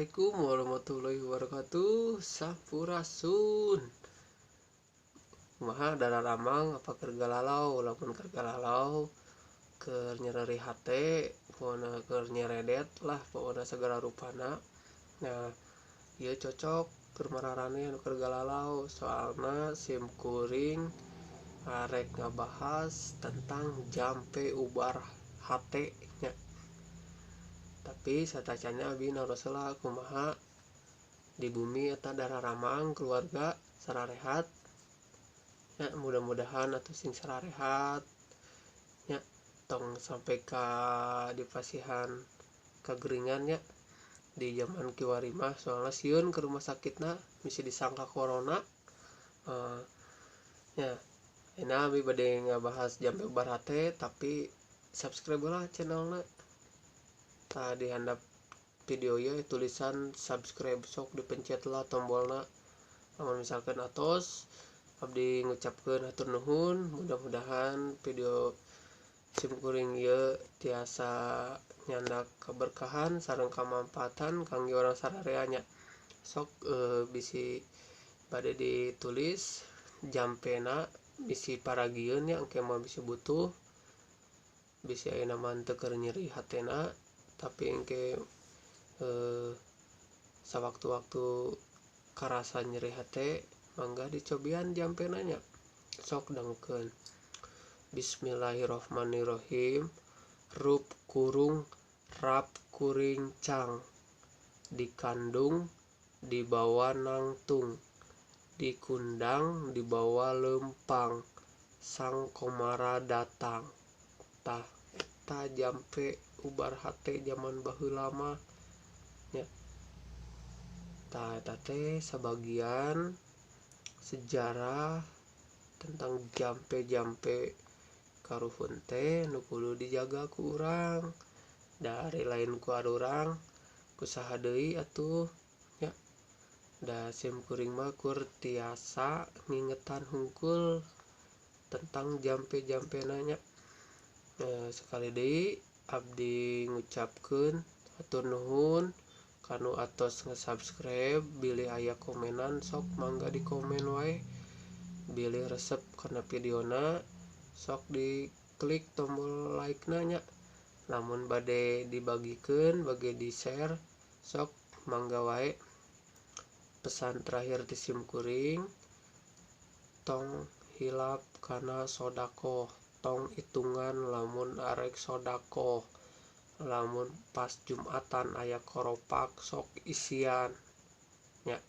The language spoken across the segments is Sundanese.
Assalamualaikum warahmatullahi wabarakatuh. Sampurasun. Kumaha dararamang apa keur galalau? Lamun keur galalau, keur nyereri hate, pokona keur nyeredet lah, pokona segala rupana. Nah, ieu cocok keur mararane anu keur galalau, soalna sim kuring arek ngabahas tentang jampe ubar hate nya. Tapi satacana abi naros heula kumaha di bumi eta dararamang keluarga sararehat nya, mudah-mudahan atuh sing sararehat nya, tong sampai ka dipasihan kageringan nya di zaman kiwari mah, soalna sieun ke rumah sakitna bisi disangka corona. Nya ayeuna abi bade ngabahas jampe ubar hate, tapi subscribe lah channelna. Tah di handap video ieu tulisan subscribe, sok dipencet lah tombolna. Lamun misalkan atos, abdi ngucapkeun hatur nuhun, mudah-mudahan video sim kuring ieu tiasa nyandak keberkahan sareng kamanfaatan kangge urang sararea nya. Sok bisi bade ditulis jampena, bisi paragieun nya, engke mah bisi butuh, bisi ayeuna mah teu keur nyeri hatena, tapi engke sawaktu-waktu karasa nyeri hate mangga dicobian jampena nya. Sok dangukeun. Bismillahirrahmanirrahim. Rup kurung rap kuring cang, dikandung dibawa nangtung, dikundang dibawa lempang, sang komara datang. Tah eta jampe ubar hate zaman baheula mah nya. Tah eta teh sabagian sejarah tentang jampe-jampe karuhun teh nu kudu dijaga ku urang, dari lain ku arurang ku saha deui atuh nya. Da sim kuring mah kur tiasa ngingetan hungkul tentang jampe-jampena nya. Sekali deui abdi ngucapkeun hatur nuhun kanu atos nge-subscribe, bilih aya komenan sok mangga di komen wae, bilih resep kana videona sok diklik tombol like na nya. Lamun bade dibagikeun, bade di-share sok mangga wae. Pesan terakhir ti sim kuring, tong hilap kana sodakoh, tong hitungan lamun arek sodakoh, lamun pas Jumatan aya koropak sok isian nya.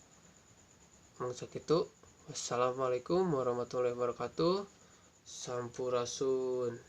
Mung sakitu. Wassalamualaikum warahmatullahi wabarakatuh. Sampurasun.